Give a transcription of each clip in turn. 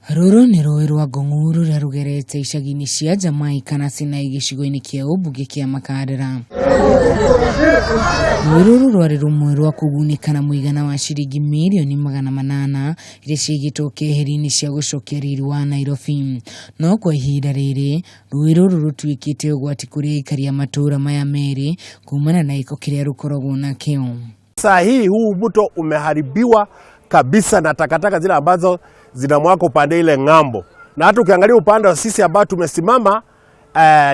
Rũrũ nĩ rũĩ rwa Ngong'u rũrĩa rũgerete icagi-inĩ cia Jamaica na Sinai gĩcigo-inĩ kĩa ũmbunge kĩa Makandara. Rũĩ rũrũ rwarĩ rũmwe rwa kũgunĩka na mũigana wa ciringi mirioni 800 iria ciaigĩtwo keheri-inĩ cia gũcokia riri wa Nairobi. No kwa ihinda rĩrĩ, rũĩ rũrũ rũtuĩkĩte ũgwati kũrĩ aikari a matũũra maya merĩ kumana na gĩko kĩrĩa rũkoragwo nakĩo. Saa hii huu mto umeharibiwa kabisa na takataka zile ambazo zinamwaka upande ile ng'ambo, na hata ukiangalia upande wa sisi ambao tumesimama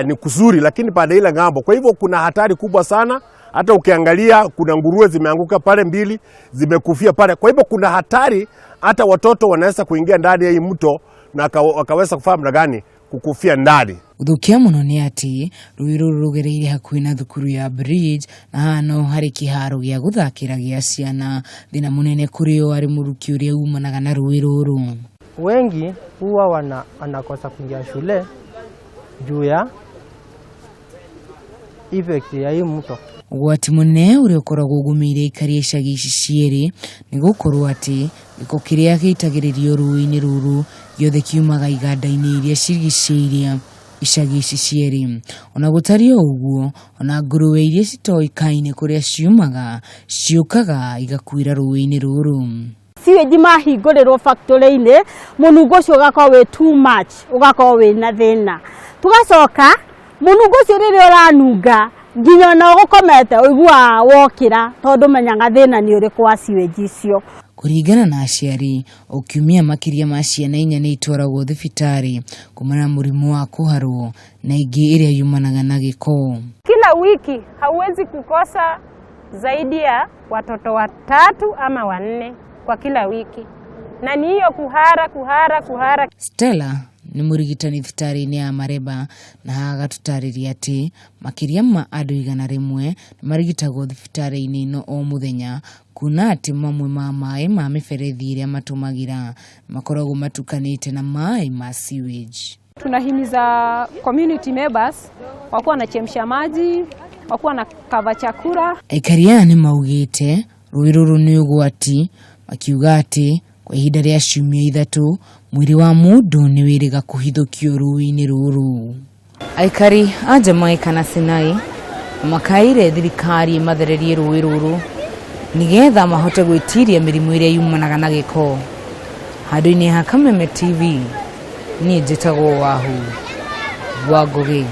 ni kuzuri, lakini pande ile ng'ambo. Kwa hivyo kuna hatari kubwa sana. Hata ukiangalia kuna nguruwe zimeanguka pale, mbili zimekufia pale. Kwa hivyo kuna hatari, hata watoto wanaweza kuingia ndani ya hii mto na wakaweza kufanya namna gani kukufia ndani. Gũthũkia mũno nĩ atĩ rũĩ rũrũ rũgereire hakuhĩ na thukuru ya Bridge na haha no harĩ kĩharo gĩa gũthakĩra gĩa ciana. Thĩna mũnene kũrĩ o arĩ mũrukĩ ũrĩa umanaga na rũĩ rũrũ. Wengi huwa wanakosa kuingia shule juu ya effect ya hii mto. Ũgwati mũnene ũrĩa ũkoragwo ũgũmĩire aikari a icagi ici cierĩ nĩ gũkorwo atĩ gĩko kĩrĩa gĩitagĩrĩrio rũĩ-inĩ rũrũ gĩothe kiumaga iganda-inĩ iria cirigicĩirie icagi ici cierĩ. Ona gũtariĩ o ũguo, ona ngũrũwe iria citoĩkaine kũrĩa ciumaga ciũkaga igakuĩra rũĩ-inĩ rũrũ. Sewage mahingũrĩrwo factory-inĩ, mũnungo ũcio ũgakorwo wĩ too much, ũgakorwo wĩna thĩna. Tũgacoka mũnungo ũcio rĩrĩa ũranunga nginya ona ũgũkomete ũiguaga wokĩra, tondũ menyaga thĩna nĩ ũrĩkũ wa sewage icio. Kũringana na aciari, o kiumia makĩria ma ciana 4 nĩ itwaragwo thibitarĩ kumana na mũrimũ wa kũharwo na ĩngĩ ĩrĩa yumanaga na gĩko. Kila wiki hauwezi kukosa zaidi ya watoto 3 ama 4 kwa kila wiki, na ni hiyo kuhara, kuhara, kuhara. Stella nĩ mũrigitani thibitarĩ-inĩ ya Mareba na agatũtarĩria atĩ makĩria ma andũ 100 nĩ marigitagwo thibitarĩ-inĩ ĩno o mũthenya, kuona atĩ mamwe ma maĩ ma mĩberethi ĩrĩa matũmagĩra makoragwo matukanĩte na maĩ ma sewage. Tunahimiza community members wakuwa wanachemsha maji, wakuwa na kava chakula. Aikari aya nĩ maugĩte rũĩ rũrũ nĩ ũgwati, makiuga atĩ kwa ihinda rĩa ciumia 3 mwĩrĩ wa mũndũ nĩ wĩrĩga kũhithũkio rũĩ-inĩ rũrũ. Aikari a Jamaica na Sinai makaire thirikari ĩmathererie rũĩ rũrũ nĩgetha mahote gwĩtiria mĩrimũ ĩrĩa yumanaga na gĩko. Handũ-inĩ ha Kameme TV, niĩ njĩtagwo Wahu wa Ngũgĩ.